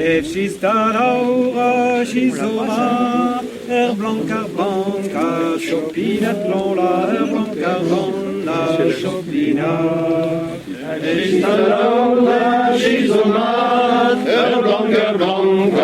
Efsistalaura Shizoma, Er blank ar bank a chopinat Lola, er blank ar bank a chopinat. Efsistalaura Shizoma, Er blank ar blank a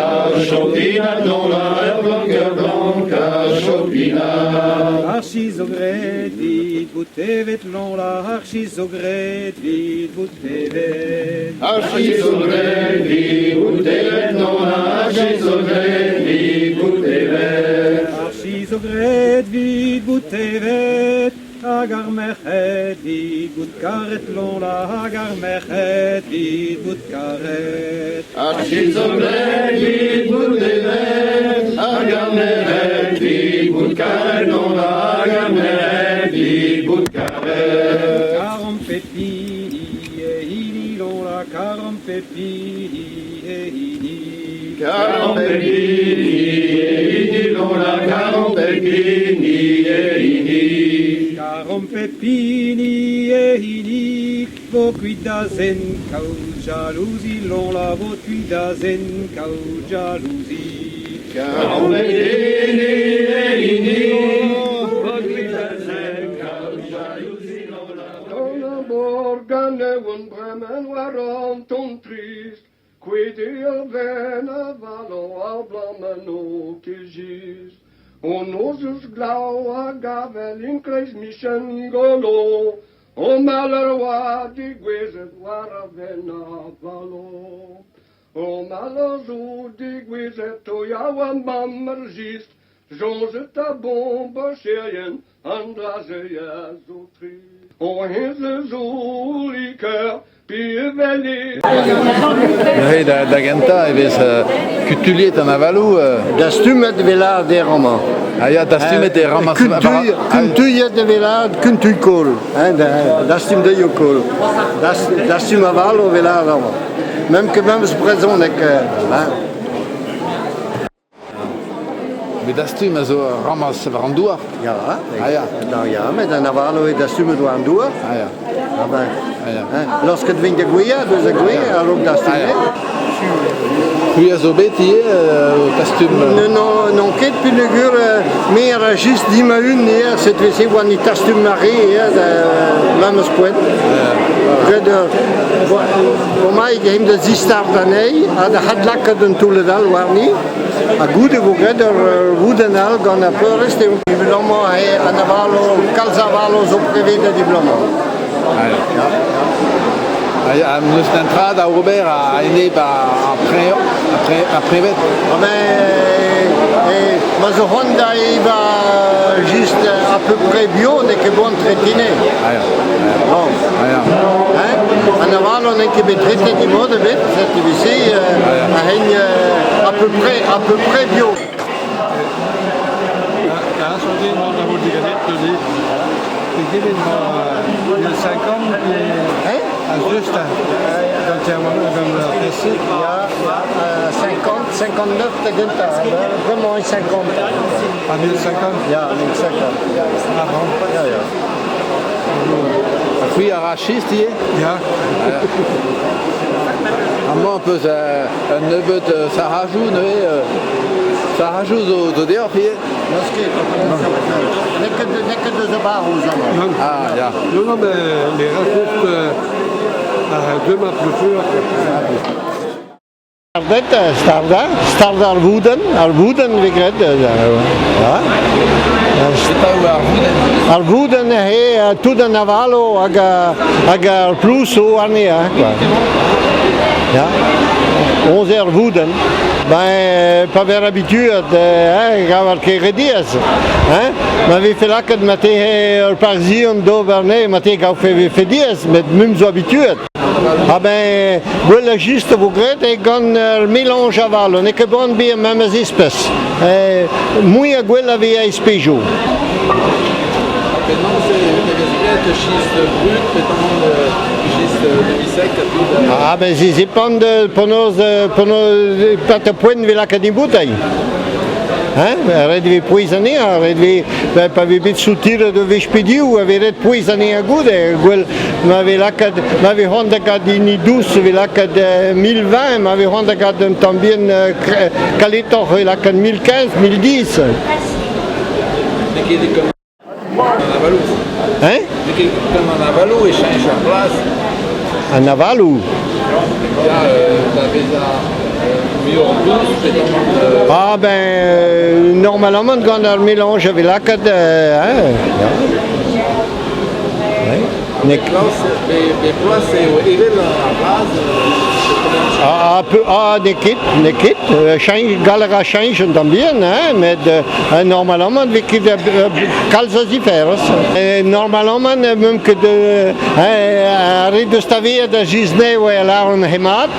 chopinat Lola, er blank ar blank a chopinat. Ar chi zo graet 'vit bout evet Lola, ar chi zo graet 'vit bout evet. Ar chi zo graet 'vit bout evet Lola, ar chi zo graet 'vit bout evet. Ar chi zo graet 'vit bout evet, hag ar merc'hed 'vit bout karet Lola, hag ar merc'hed 'vit bout karet. Ar chi zo graet 'vit bout evet, hag ar merc'hed 'vit bout karet Lola, hag ar merc'hed 'vit bout karet. Karomp pep hini e hini Lola, karomp pep hini e hini. Karomp pep hini e hini Lola, karomp pep hini e hini. Karomp pep hini e hini, vo kuit da zen kaout jalouzi Lola, vo kuit da zen kaout jalouzi. Karomp pep hini e hini, vo kuit da zen kaout jalouzi Lola. Gant ar Morgan e oan breman war an ton trist, Kuit eo ar venn avalo ar bloaz ma n'o ket just. O noz eus glav hag avel e-kreiz miz Gwengolo, O maleur oa degouezhet war ar venn avalo. O maleur zo degouezhet o ya war mamm ar jistr, Soñjet a bombocherien, an dra-se a zo trist. O hennezh zo likeur, Neuze da gentañ e vez kutuilhet an avaloù. Dastumet e vez lâret er amañ. Ah ya, dastumet e rammas. Kuntuilhet e vez lâret kuntuilh-kaol. Dastum dezho kaol. Dastum avaloù e vez lâret amañ. Même que memes brezhoneg. Hein. Met dastum a zo rammas war an douar. Ya, Ah ya. ya, met an avaloù eo dastumet war an douar. Ah ya. Ah ben, Ah ya. hein, laosket 'vint da gouezhañ, deus a gouezhañ a-raok dastum. Ah ya. C'hwi a zo bet ivez o tastum Non, n'on ket peogwir me a ra just din ma-un eo, setu se oan e tastum ma re eo, memes poent. Ret Bremaik eo da zistart anezhi ha da adlakaat un toullad all warni. Ha goude e vo graet ur roudenn all gant ar peurrest eo abalamour eo an avaloù, kalz a avaloù zo prevedet abalamour. Ha n'eus netra da ober a-enep ar preñved? Ah ben, ma zo c'hoant da evañ just à peu près bio n'eo ket bon tretiner. Ah ya. Bon. Ah ya. Hein? An avaloù n'eo ket bet tretet e mod ebet, setu se a-hent à peu près à peu près bio. Hein? Ya, ya, 50, 59 da gentañ, bremañ 50. Ah, 1050? Ya, 1050. Ah bon? Ya, ya. Ha c'hwi a ra chistr ivez? Ya. Amañ 'peus un nebeud sac'hajoù neuze. Sac'hajoù zo deoc'h ivez? N'eus ket. N'eo ket, n'eo ket deus a barrouz amañ. Non. Ah, ya. Non, non, mais les ressources de ma préfère. Stardet, starda, stard ar voudenn, ar voudenn vez graet. Ya. Petra eo ar voudenn? Ar voudenn eo tout an avaloù hag, hag ar plouz zo warni. Hein, quoi. Ya. 11 eur voudenn. Ben, pa ver habituet, hein, gavar ket re diaes. Hein? Ma vefe lakaet marteze ur parzion d'ober anezhe, marteze gavfe vefe diaes, met mum zo habituet. Ah ben, gwell just a vo graet eo gant ur melañj avaloù, n'eo ket bon bezañ memes espes. Muiañ a gwell a vez a espejoù. Penaos e vez graet chistr brut, penaos chistr demi-sec ha tout? Ah ben se zepant penaos penaos petra poent 'vez lakaet e boutailh. Hein, ret e vez pouez anezhañ, ret e vez, pa vez bet soutiret ur wech pe div, e vez ret pouez anezhañ goude. Gwell ma vez lakaet, ma vez c'hoant da gad hini dous, e vez lakaet 1020, ma vez c'hoant da gad un tamm bihan kaletoc'h, e vez lakaet 1015, 1010. N'eo ket gant an avaloù. Hein? N'eo ket gant an avaloù e cheñch ar blaz. An avaloù? Ya, da vezañ muioc'h dous petamant. Ah ben, normalement gant ar mélange a vez lakaet, hein, ya. Ouais. N'eo Bep bloaz eo evel ar blaz. Ah, ah, n'eo ket, n'eo ket. Cheñch, gall a ra cheñch un tamm bihan, hein, met normalement ne vez ket kalz a ziferez. Normalement ne meump ket ar re deus taveet a Gisnev e lâran hemat,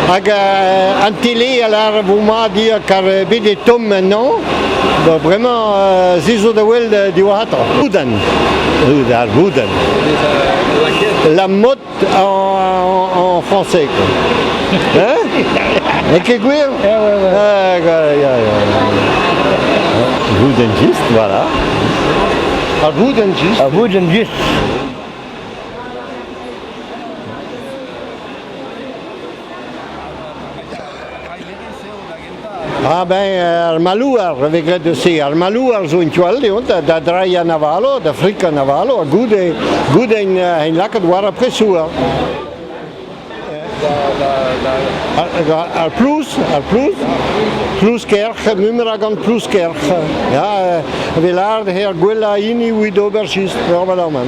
hag an tele a lâr vo mat dir kar bet eo tomm ennañ. Ba bremañ se zo da wel diwar-atañ. Boudenn. Ar boudenn. La mode en français quoi. Hein? N'eo ket gwir? Ah, ya, ya. Boudenn just, voilà. Ar boudenn just. Ar boudenn just. Ah ben, ar malouar a vez graet eus se. Ar malouar zo en tu all dezhañ da drailhañ an avalo, da frikañ an avalo, ha goude, goude en lakaat war ar presouer. Ar plouz, ar plouz, plouz kerc'h, mumra gant plouz kerc'h. Ya, a vez lâret her gwellañ hini evit ober chistr, normalement.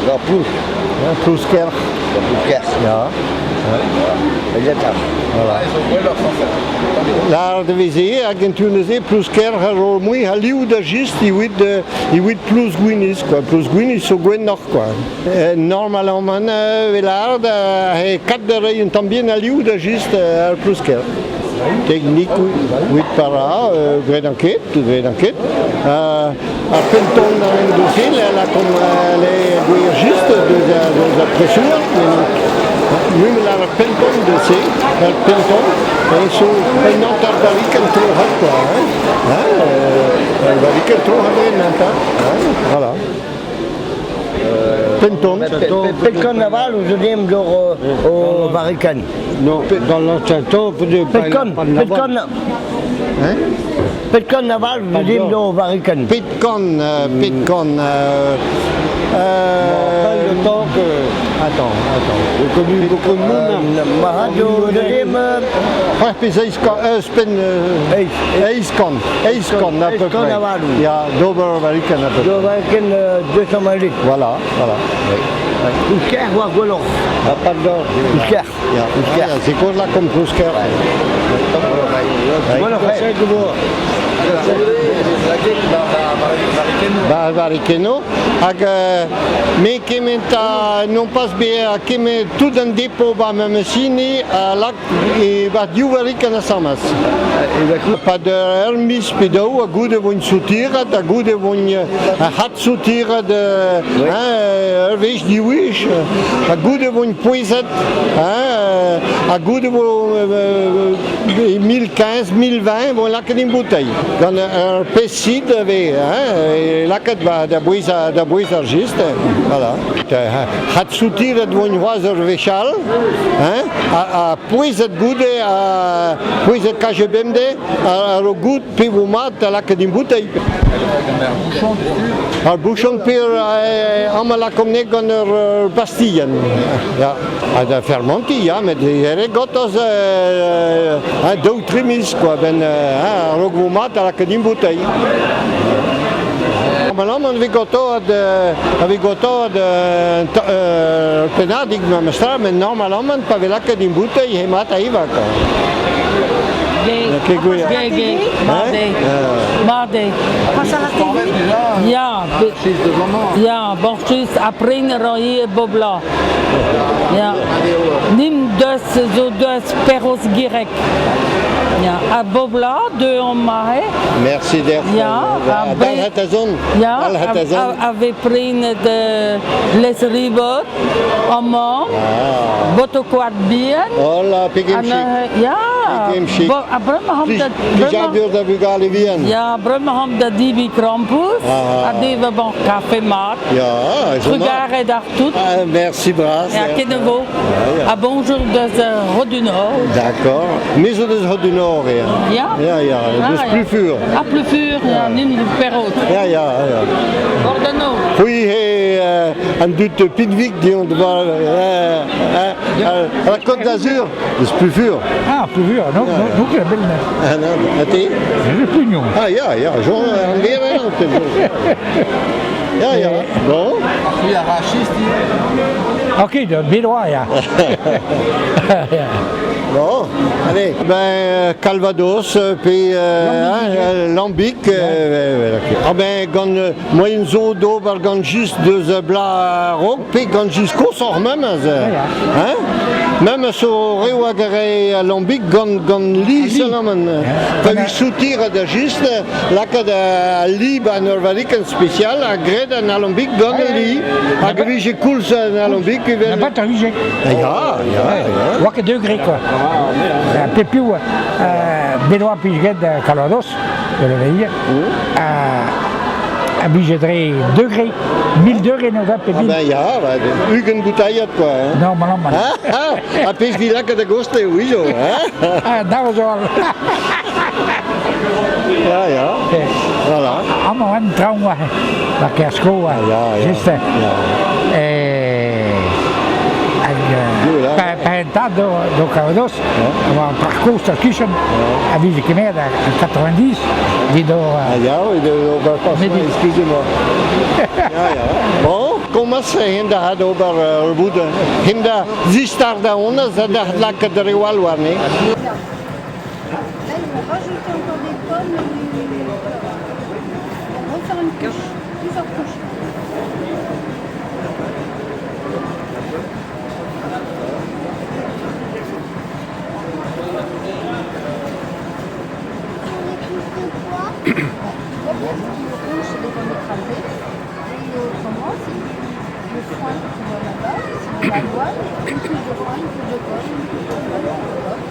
Ar plouz. Plouz kerc'h. Plouz kerc'h. Ya. Voilà. Lâret e veze hag en tu neuze plouz kerc'h a ro mui a liv da just evit evit plouz gwinizh quoi. Plouz gwinizh zo gwennoc'h quoi. Normalement e lâret e kat da reiñ un tamm bihan a liv da just ar plouz kerc'h. Teknik evit para, graet an ket, graet an ket. Ar penton en doufil a lakaomp les gwir just deus ar presouer, mui ar penton de se, ar penton, e zo un hanter barrikenn troc'het quoi, hein, hein, ur barrikenn troc'het en hanter, hein, voilà. Penton. Penton aval zo deomp d'or o barrikenn. Non, dans l'ancien temps, Penton, Penton. Hein? Pet kant aval zo dimp d'o varrikenn? Pet kant, pet kant... le temps que... Attends, attends. J'ai connu beaucoup de monde. Ma zo dimp... C'hwec'h pe seizh kant, ouzhpenn eizh kant, eizh kant à peu près. Ya, d'ober varrikenn à peu près. D'ober varrikenn 200 litres. Voilà, voilà. Ker war gwelloc'h. Ah, pas d'or. Ker. Ya, c'est kozh lakaomp plousker. Ba barrikenno hag me kement a non pas bezañ kemet tout an depo ba memes hini a lak e ba div varrikenn asambles. Pad ur miz pe daou ha goude voint soutiret ha goude voint hadsoutiret hein, ur wech div wech ha goude voint pouezet hein, ha goude vo 1015, 1020 vo lakaet en bouteilh. Gant ur pezh sid a vez hein, lakaet ba, da bouez da bouez ar jist. Voilà. Hadsoutiret voint c'hoazh ur wech all hein, ha pouezet goude, ha pouezet kaje bemdez, a ro goût pe vo mat da lakaat en bouteilh. Ar bouchon pe amañ lakaomp-ne gant ur bastilhenn. Ya. Ha da fermantiñ, ya, met ret gortoz daou tri miz quoi, ben a-raok vo mat da lakaat en bouteilh. Normalement, on vez gortoet, a vez gortoet ur pennadig memestra, met normalement, pa vez lakaet en bouteilh, eo mat a evañ quoi. Gay, gay, gay, mat eo, mat eo. Ya, ya, Borchus ha pren a ra ivez bep bloaz. Ya. Nim deus zo deus Perroz Gireg. Ya, ha bep bloaz deuomp aze. Merci deoc'h. Ya, Dalc'het a zont. Ya, Dalc'het a zont. a vez prenet les ribot amañ, botokoad bihan. Hola, pegen chic. Ya. Degemer Ha bremañ omp da... Plijadur da vugale vihan. Ya, bremañ omp da debriñ krampouezh Ah. ha d'evañ bon kafe mat. Ya, zo mat. Trugarez d'ar tout. Ah, merci bras. Ya, kenavo. Ya, ya. Ha bonjour deus Rod du Nord. D'accord. Me zo deus Rod du Nord, ya. Ya? Ya, ya, deus Ah, ya. Plufur. Ah, Plufur, ya, nin Perrot. Ya, ya, ya. Ordano. C'hwi eo an dud pinvik deomp à la Côte d'Azur, deus Plufur. Ah, Plufur, non, non, non, ket a-benn. Ah, non, ha te? Je pugnon. Ah, ya, ya, Jean an ger, Ya, ya, bon. C'hwi a rachist ivez? Ok, da bet oa, ya. Bon, allez, ben Calvados, pe hein, Lambic, ah ben gant moyen zo d'ober gant just deus bla raok pe gant just koshoc'h memes. Hein? Memes zo reoù hag a rae Lambic gant gant li seulement. Pa vi soutir da just lakaat al li ba an ur varikenn spesial ha graet an alambic gant al li. Hag e vije koulz an alambic evel... Na bat a vije. Ya, ya, ya. Oa ket degré quoi. Pep piv bet oa plijet Calvados, de le veille, a blije dre degré, 1000 degré no da pep Ah ben ya, ba, ugent boutailhad quoi. Hein. Normalement. Ah, ah, ha pezh vi lakaat a goste, oui zo. Hein? Ah, daou zo al. Ya, ya. Voilà. Amañ en traoñ oa, ba Kersko oa, Ya, ya. juste. Ya. Hag pa, pa en tad do, do Calvados, oa an parkour ar kichen, a vije kemeret a 90, evit o... Ah ya, oui, ober pas excusez-moi. Ya, ya. Bon, komas hen da had ober ur bout, hen da zistar da honnezh ha da lakaat ar re all warne. Là, ils vont rajouter encore des pommes et du... Ils vont refaire une couche, plusieurs couches. Le rouge, c'est des pommes écrasées. Et autrement, c'est le foin que tu vois là-bas, c'est de l'avoine, une couche de foin, une couche de pomme, une couche de pomme, une couche de pomme.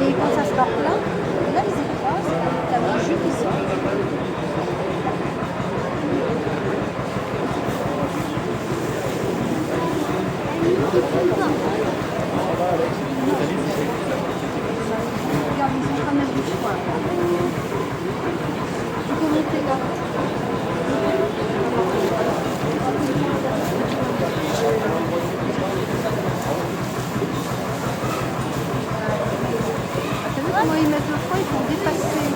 Et quand ça sera plein, là, ils écrasent et tu as le jus qui sort. Regarde, ils sont en train de mettre du foin. Tu peux monter là. T'as vu comment ils mettent le foin? Ils font dépasser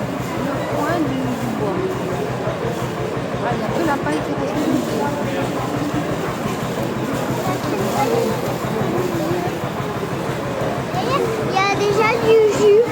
le foin du bois. Ah, il n'y a que la paille qui reste. Il y a déjà du jus.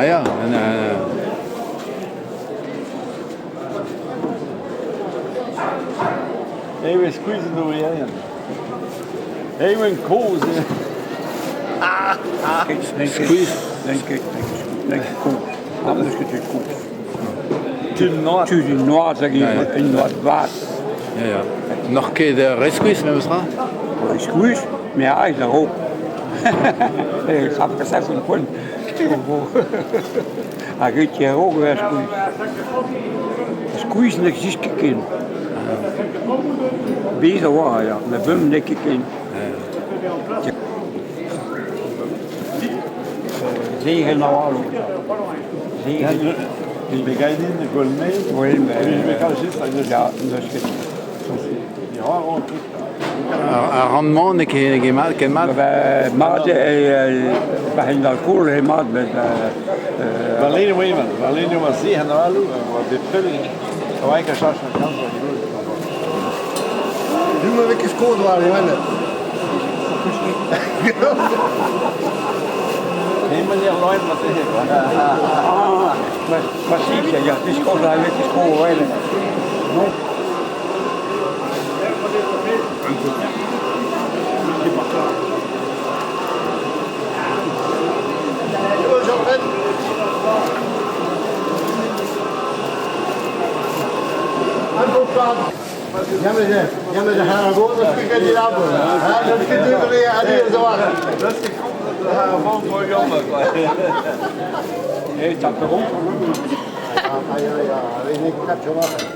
Ah ya, un, un- Ewe skuizh an ourierien. Ewen kozh eo. Skuizh. N'eo ket, n'eo ket kozh. N'eus ket tud kozh. Tud noazh. Tud noazh hag un noazh vat. Ya, ya. N'oc'h ket re skuizh memes tra? Re skuizh, me a aez a-raok. Sav ket sav poent. Hag e a-raok e skuizh. Skuizh n'exist ket ken. Bez a oa, ya, met bremañ n'eo ket ken. Zegenn a-walc'h. Zegenn. Beganin, Golmei. Oui, mais... Ya, n'eus ket. Ar rendement n'eo ket, n'eo ket mat, ken mat? Ben, mat eo, pa hent alkool eo mat, met... Warlene oa mat, warlene oa se an avaloù, oa bep pell, oa ket chach an kalz war Du ma vez ket skod war loened. Hemañ er loen marteze. Ah, precies, ja, het is gewoon, het is gewoon loened. Non. Ja, met de haraboon, dat is geen labour. Dat is geen Dat is de haraboon voor jammer. Nee, dat erop. Ja, ja, ja, weet ik, ik heb zo wachten.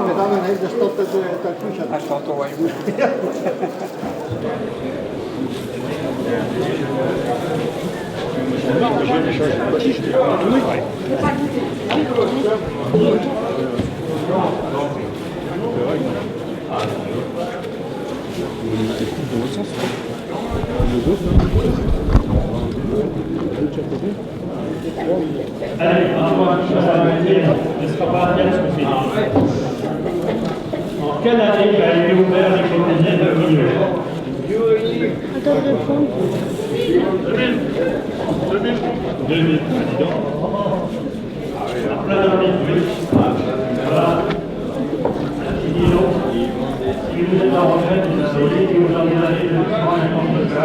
Met dan een hele stad te kussen. Hij staat toch wel goed. Allez, ne sera pas bien ce En quelle année a été ouvert l'école de Milieu? Attends, je réponds. 2000. 2000, dis donc. En plein dans les oui. Voilà. Un petit donc. Si vous êtes en retraite, vous asseyez, si vous en avez de prendre un compte de ça,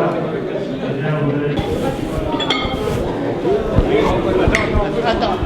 eh bien vous allez. Attends.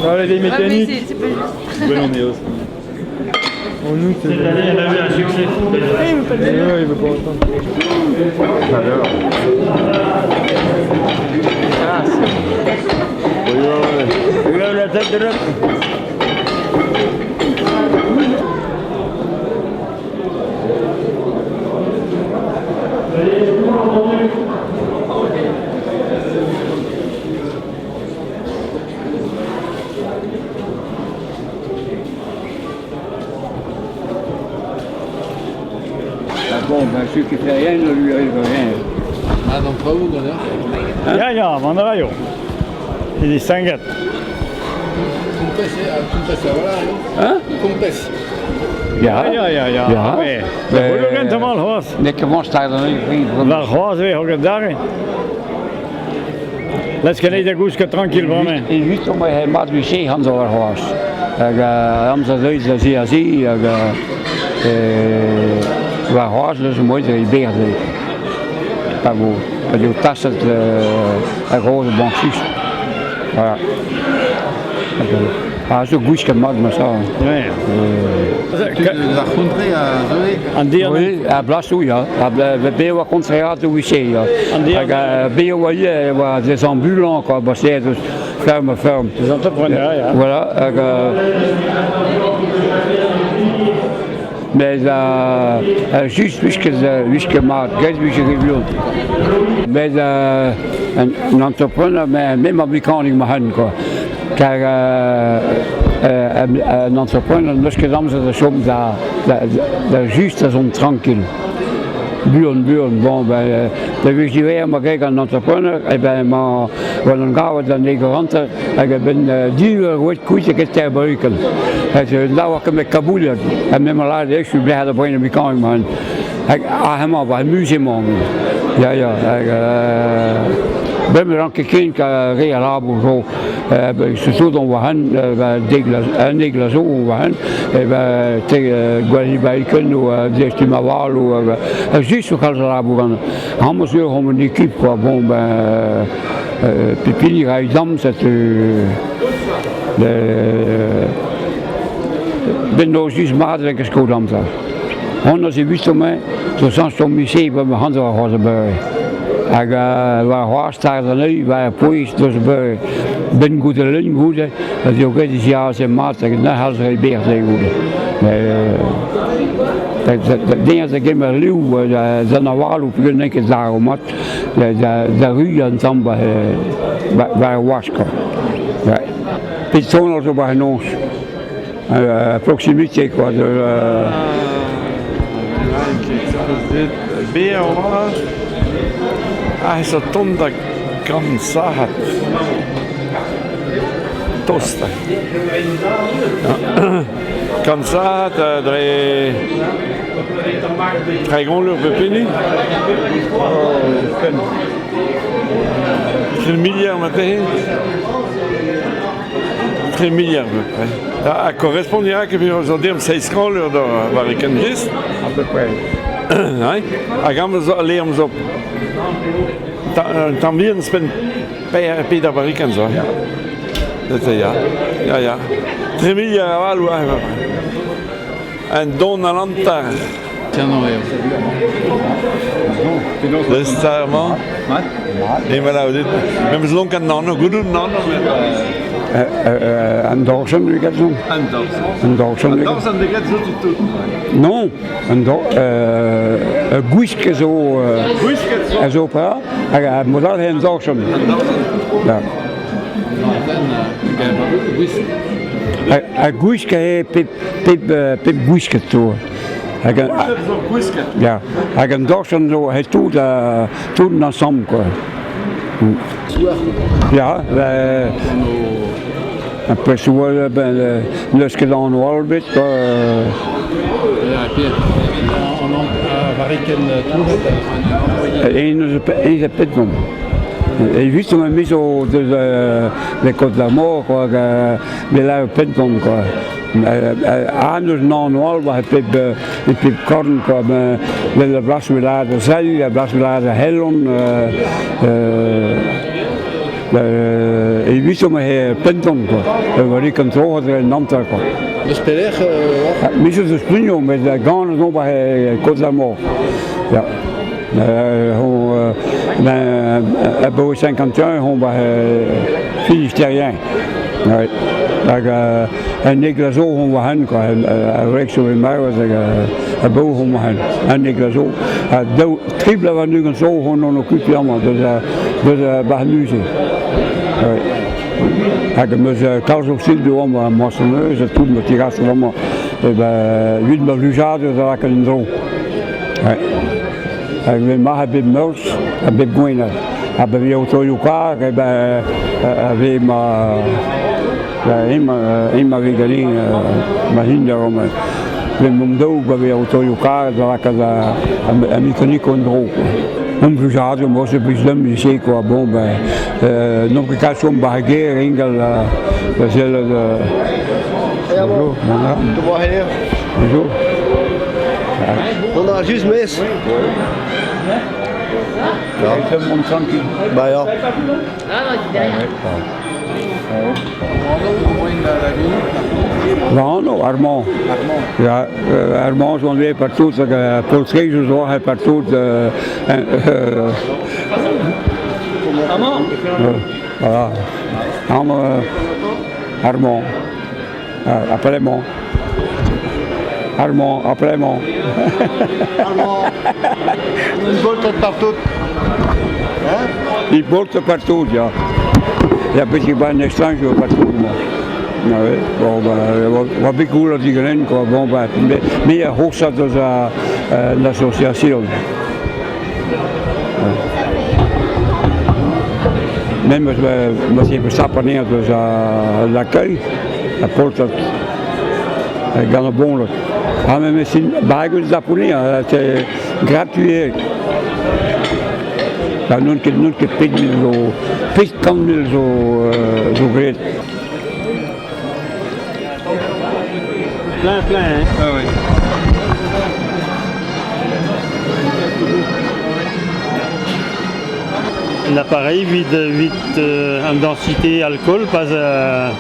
Voilà les vieilles mécaniques. c'est pas juste. Bonne année aussi. En août. Cette année, elle a eu un succès fou. Il veut pas le dire. Ouais, il veut pas entendre. Alors. Regarde la tête de l'autre. Ah bon, ben, celui qui fait rien ne lui arrive rien. Ah, donc traoù ganeoc'h? Ya, ya, mont a raio. Evit sangat. Kompez, eo, kompez a-walc'h eo? Hein? Kompez. Ja. Ya, ya, ya. Ja. Mais, Goulou gant mal c'hoazh. N'eo ket mañ stag d'an War c'hoazh eo hogen dare. Lask anezhi da gousket tranquil bremañ. E just omp he mat vi han zo war c'hoazh. Hag amzer deuet da zi a zi, hag war c'hoazh eus moed e ber ze. Pa vo, pa eo taset ar roz bank-sus. Voilà. Hag, ah, zo gwisket mat ma sa. Ouais. Tud eus ar c'hontre a zeue? An dir Oui, a blasoù, ya. A be oa kontreat o wise, ya. Hag be oa ivez, oa des ambulants, quoi, ba c'est eus ferme, ferme. Des entrepreneurs, ya. Voilà, hag... Mais just wiske, wiske mat, get wiske revion. Mais un, un entrepreneur, mais même a mekanik ma hen, quoi. Kar an entrepreneur n'eus ket amzer da chom da, da, da just da zont tranquil. Buan, buan, bon, ben, da vez diwezhañ ma graet an entrepreneur, eh ben, ma war an gavet an egoranter, hag a-benn div eur oet kuit eget ter breuken. Het nou oa ket met kaboulet, ha me ma lâret echu blec'h da brenañ mekanik ma Hag ah hemañ war musée-mañ. Ya, ya, hag bremañ ran ket ken ka re a labour zo. Surtout on war hen, un egl a zo war hen, te gwall bacon ou destum aval ou just zo kalz a labour gant. Amañ sur omp un équipe quoi, bon ben pep hini ra e zamm setu ben just mat hag skod amzer. Honnezh evito-me zo sañs tamm mise war ma c'hanter c'hoazh a beure. Hag war c'hoazh start anezhi war ar pouez deus a beure. Benn goude leun goude ez eo ret diaze mat hag n'hall re berr dezhe goude. Den da gemer liv d'an avaloù peogwir n'eo ket darv mat da ruilhañ un tamm war ar wask. Pet sonal zo war an noz. Proximité quoi. De, Bezañ oa aes o tont da gant sac'had tost. Kant sac'had dre 30 lur pep hini. Tri miliard marteze. Tri miliard à peu près. Ha correspond ira ket zo deomp seizh kant lur d'or war e ken À peu près. Ouais. Hag amañ zo leomp zo un tamm bihan ouzhpenn peder barrikenn zo. Ya. Ya, ya. Tri miliard a-walc'h oa. Un don a lantar. Deus 'ta amañ. Emañ dit. Memes lonkañ nann, goudout nann. An dorchenn eget-zo. An dorchenn. An dorchenn. An dorchenn eget zo tout. Non, an dor ur gwisk zo Gwisk zo. A zo pra hag a mod all eo an dorchenn. An dorchenn. Ya. Ha gwisk eo pep pep pep gwisket zo. Hag an, ya, hag an dorchenn zo he tout tout ensemble quoi. Ya, ben, après souvent ben n'eus ket an oal bet quoi. En eus pet gomp. Evit on mis o deus le Côte d'Armor quoi, me la pet gomp quoi. An eus nan oal war pep e pep korn quoi, ben la blas me la da sell, la blas me la da hellon evit on he penton quoi. War rik an tro dre an hanter quoi. Eus pelec'h oc'h? Me zo eus Plugnon, met ganet on war Côte d'Armor. Ya. On, ben, abaoe 51 on war Finistérien. Ouais. Hag un egl a zo hon war hent, quoi. Ar wreg zo bet marvet hag a-baoe hon war hent. Un egl a zo. Ha daou, tri bloaz warn-ugent zo hon on okupiñ amañ deus deus ar musée. Ouais. Hag am eus kalz o sildoù amañ, moissonneuse ha tout, ma tigaset amañ. E ben, evit ma vlujadur da lakaat en-dro. Ouais. Hag vez marc'h bep meurzh ha bep gwener. Ha pa vez otoioù-karr, eh ben, a vez ma emañ vez ganin ma hini da rom. Met mont daou pa vez otoioù-karr da lakaat ar mekaniko en-dro. Hon blijadur moa blij deomp ivez quoi. Bon ben n'omp ket kalz chom 'ba ar gêr ingal da sellet. Bonjour. Bonjour. On a juste mes. Ja. Bah ja. Va anv, Armand. Ya, Armand zo anvet partout, hag poltrejoù zo aze partout. Armand. Voilà. Armand. Appelez-moi. Armand, appelez-moi. Armand. Une bolte partout. Hein? Une bolte partout, ja. Ya, betek 'ba an estrañjour 'ba koulz-mañ. Ah ouais, bon ben, oa bet goulet diganen quoi, bon ben, me a c'hoursa deus an association. Memes ma se sap anezhañ deus l'accueil, a poltred gant ar boned. Ha memes bagus da anezhañ, c'est gratuit eo. Ha n'on ket n'on ket pet mil zo pet 100 000 zo graet. Plein, plein, hein? Ah oui. Un appareil evit, evit an densité alcool pas a,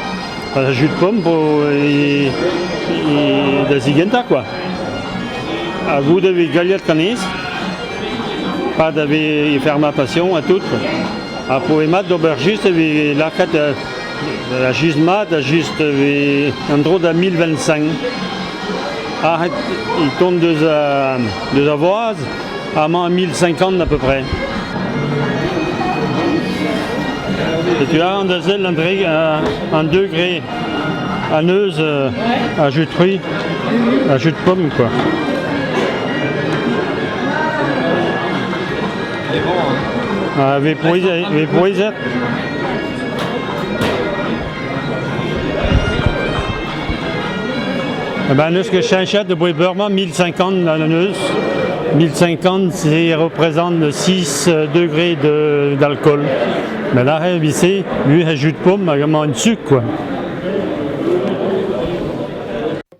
pas a jus de pomme pour, e, e, da zigentañ quoi. Ha goude evit galliat ganez, pas da vez fermentation ha tout quoi. Ha pour mat d'ober just evit lakaat a just mat, a just evit an dro da 1025. Arrête, il tourne deus a voaz, amañ 1050 à peu près. Et tu as an sell an degré an eus a jus de fruits, a jus de pomme quoi. Ah, vez pouezet. Eh ben, neus ket cheñchet aboae beurmañ 1050 an neus. 1050, c'est représente 6 degrés d'alcool. Mais aze evit-se, lui a jus de pomme hag amañ un suk quoi.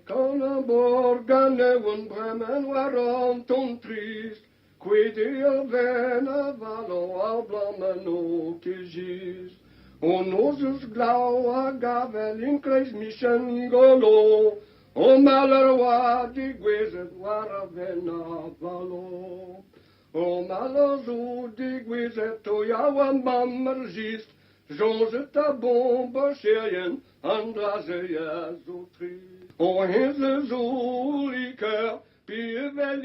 Kan an borganeoun bremen war an ton trist, Kuit eo ven avalo ar blammen o ket O noz eus glav hag avel e-kreiz miz Gwengolo, O maleur oa degouezhet war ar ven avalo. O maleur zo degouezhet o ya oa mamm ar jistr, Soñjet a bombocherien an dra-se a zo trist. O hennezh zo liqueur, pi evel